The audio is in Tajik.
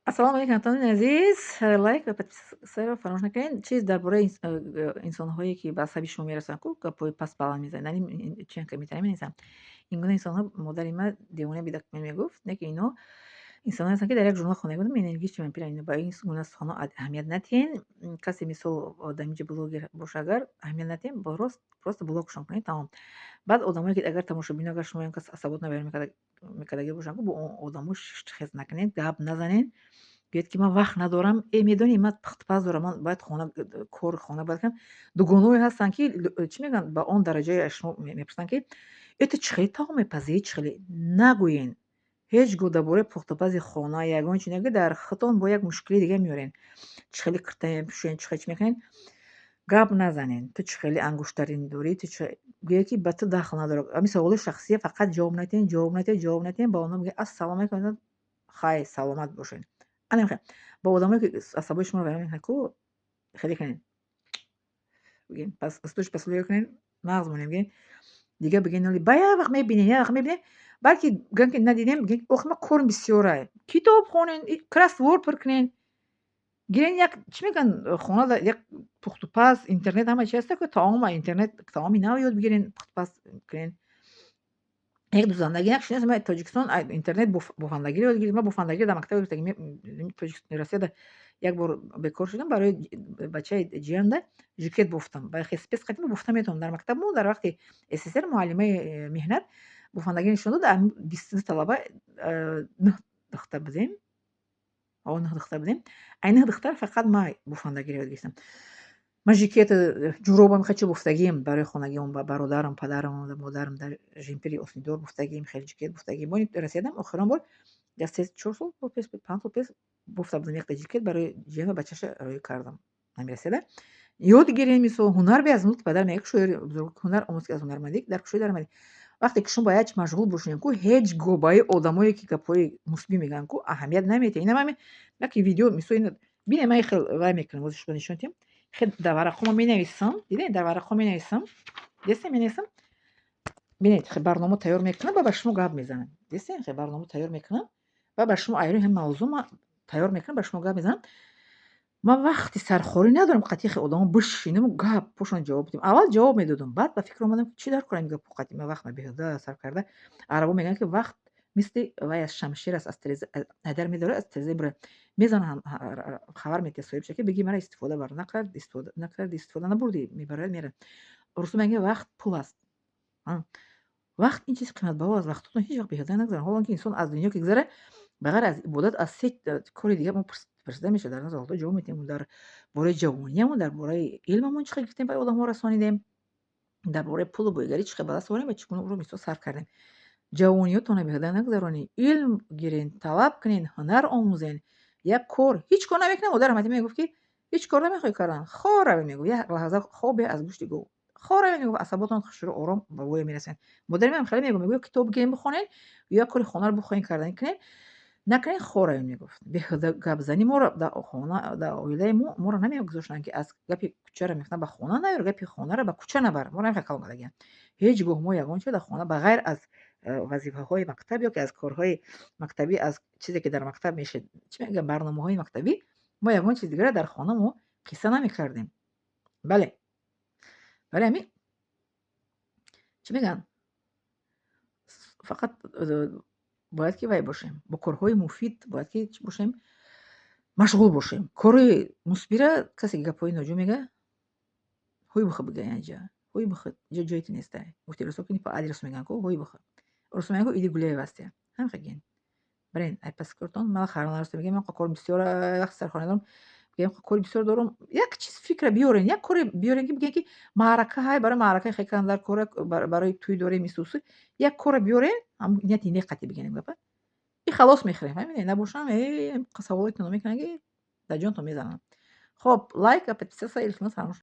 Ассалому алайкум, ҳамватанони азиз. Лайк ва подписаться ро фаромӯш накунед. Чиз дар бораи инсонҳое, ки ба асаби шумо мерасанд ку, гапҳои паст баланд мезананд, чиан комментарий менависанд. Ин гуна инсонҳо, модари ман девона бида мегуфт, не ки инҳо инсонҳое ҳастанд, ки дар як журнал хонда будам, энергичный вампир. Ба ин гуна суханҳо аҳамият надиҳен. Касе, мисол, одамиҷа блогер боша, агар аҳамият надиҳем, рост просто блокшон кунед, тамом. Баъд одамое, ки агар тамошобино, агар шумо кас асабот набаред мекардагӣ бошанд, бо он одамо шиштхез накунед, гап назанед. Гӯед, ки ман вақт надорам, э, медонӣ, ман пухтупаз дорам, ман бояд хона, кори хона бояд кунам. Дугоное ҳастанд, ки, чӣ мегӯянд, ба он дараҷае шумо мепурсанд, ки э, ту чӣ хеле таом мепазӣ, чӣ хеле. Нагӯен ҳеҷ гоҳ дар бораи пухтупази хона ягон чи нагӯед, дар худтон бо як мушкили дига меорен. Чӣ хеле кирта мепӯшен, чӣ хеле чӣ мекунед, гап назанен. Ту чӣ хеле ангуштарин дорӣ, ту чӣ, гӯяд, ки ба ту дахл надорад. Ҳамин саволои шахсия фақат ҷавоб надиҳен, ҷавоб надиҳен, ҷавоб надиҳен. Ба онҳо мегӯяд: «Ассалому алайкум, хай, саломат бошед». Ана мехоҳем ба одамое, ки асабои шуморо вайрон мекунанд ку, хеле кунед, бигем пас стуш паслӯя кунед, нағз монем, бигем дига, бигем ба як вақт мебинем, як вақт мебинем, балки гӯям, ки надидем, бигем: «Ох, ман корм бисёрай». Китоб хонен, кроссворд пур кунен, гирен як, чӣ мегӯянд, хонада як пухтупаз, интернет, ҳама чи ҳаста ку, таома интернет, таоми нав ёд бигирен, пухтупаз кунен. Як дузандагӣ, як шинос ман Тоҷикистон интернет бофандагиро ёд гирифт. Ман бофандагиро дар мактаб ёд. Россияда як бор бекор шудам, барои бачаи ҷиянда жикет бофтам. Ба хеспес қадима бофта метавонам. Дар мактаб мо дар вақти СССР муаллимаи меҳнат бофандагӣ нишон дод. 22 талаба, нӯҳ духтар будем, нӯҳ духтар будем. Ай нӯҳ духтар фақат ман бофандагиро ёд гирифтам. Ман жикет, ҷуробам хачи бофтагием барои хонагиам, ба бародарам, падарам, модарам дар жемпери оснидор бофтагием, хеле жикет бофтагием. Бо Россиядам охирон бор як 3-4 сол пеш, 5 сол пеш бофта будам якта жикет, барои ҷиян ва бачаша рӯй кардам. Ҳамин Россияда ёд гирем, мисол, ҳунар бе аз мулки падар, мегӯяд шоири бузург, ҳунар омӯз, ки аз ҳунармандӣ дар кушои даромадӣ. Вақте ки шумо ба як чи машғул бошед ку, ҳеҷ гоҳ ба одамое, ки гапҳои мусбӣ мегӯянд ку, аҳамият намедиҳед. Инам ҳамин яке видео, мисол, бинед, ман хел вай мекунам, ҳозир шумо нишон диҳам. Хел дар варақҳо ман менависам, дидед, дар варақҳо менависам, дидестед, менависам. Бинед, хел барнома тайёр мекунам ва ба шумо гап мезанам. Дидестед, хел барнома тайёр мекунам ва ба шумо айрӯи ҳамин мавзӯъ ман тайёр мекунам, ба шумо гап мезанам. Ман вақти сархорӣ надорам қатъи хел одамо бишинаму гапҳошон ҷавоб диҳам. Аввал ҷавоб медодам, баъд ба фикр омадам, ки чӣ дар кор ин гапҳо қатъи ман вақтма беҳуда сарф карда. Арабо мегӯянд, ки вақт мисли вай аст, шамшер аст, аз тиреза айдар медорад, аз тиреза мебурад. Мезанад, хабар медиҳад соҳибша, ки бигӣ мара истифода бар, накард, истифода накарди, истифода набурдӣ, мебарад, мерад. Русо мегӯянд, вақт пул аст. Вақт ин чизи қиматбаҳо аст. Вақтотон ҳеҷ вақт беҳуда нагузарад. Ҳоло ки инсон аз дунё ки гузарад, ба ғайр аз ибодат аз се кори дигар мо пурсида мешавад. Дар назди Аллоҳ ҷавоб медиҳем: дар бораи ҷавониямон, дар бораи илмамон чӣ хел гирифтем, ба одамҳо расонидем, дар бораи пулу бойгарӣ чӣ хел ба даст овардем ва чӣ гуна ӯро, мисол, сарф кардем. Ҷавониётонро беҳуда нагузаронед, илм гирен, талаб кунед, ҳунар омӯзен. Як кор, ҳеҷ кор намекунем. Модар раҳматӣ мегуфт, ки ҳеҷ кор намехоҳӣ кардан, хор равӣ, мегуфт, як лаҳза хобе аз гӯшти гов. Хор равед, мегуфт, асаботон хушрӯ, ором ба воя мерасед. Модари ман хеле мегуфт, мегӯяд: «Китоб гирем, бихонед ё як кори хонаро бихоҳем кардан кунед, накунед, хор равед», мегуфт. Беҳуда гапзанӣ моро дар хона, дар оилаи мо моро намегузоштанд, ки аз гапи кӯчаро мегуфтанд ба хона наёр, гапи хонаро ба кӯча набар. Моро намехоҳад калон кардагианд. Ҳеҷ гоҳ мо ягон чиз дар хона ба ғайр аз вазифаҳои мактаб ё ки аз корҳои мактабӣ, аз чизе, ки дар мактаб мешед, чӣ мегӯям, барномаҳои мактабӣ, мо ягон чиз дигарро дар хона мо қисса намекардем. Бале. Барои ҳамин, чӣ мегӯянд, фақат бояд ки вай бошем, бо корҳои муфид бояд ки чӣ бошем, машғул бошем. Кори мусбира касе ки гапҳои ноҷӯр мегӯяд, ҳӯй бихӯ, бигӯяд инҷа, ҳӯй бихӯ, инҷа ҷои ту нестай. Гуфти русо ки по адресу мегӯянд ку, ҳӯй бихӯ. Русо мегӯянд ку, иди гуляй вастия. Ҳамин хел гӯед. Барен ай паси кортон, ман харнароста мегӯям, ман кори бисёр вақти сархона дорам. Мегӯям, кори бисёр дорам. Як чиз фикра биёрен, як коре биёрен, ки бигӯен, ки маърака ҳай, барои маъракаи хел кардан дар кора, барои тӯй дорем, исусу. Як коре биёрен, ҳам нияти нек қатъи бигӯен гапа. И халос мехӯрем. Фаҳмидед? Набошам, э, саволотонро мекунанд, ки дар ҷонтон мезананд. Хоб, лайк ва подписаться, илтимос, фаромӯш.